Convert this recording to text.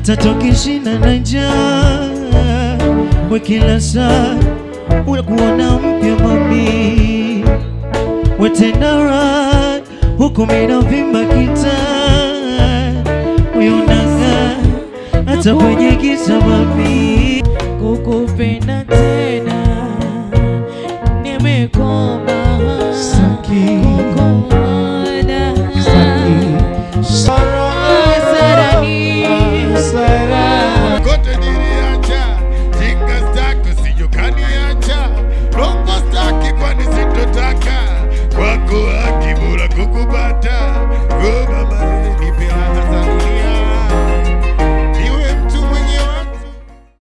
Hata tukishinda na njaa, we kila saa unakuona mpya mami. We tena right, huku mina vimba kitaa, uyonanga hata kwenye giza mami. Kukupenda tena nimekoma.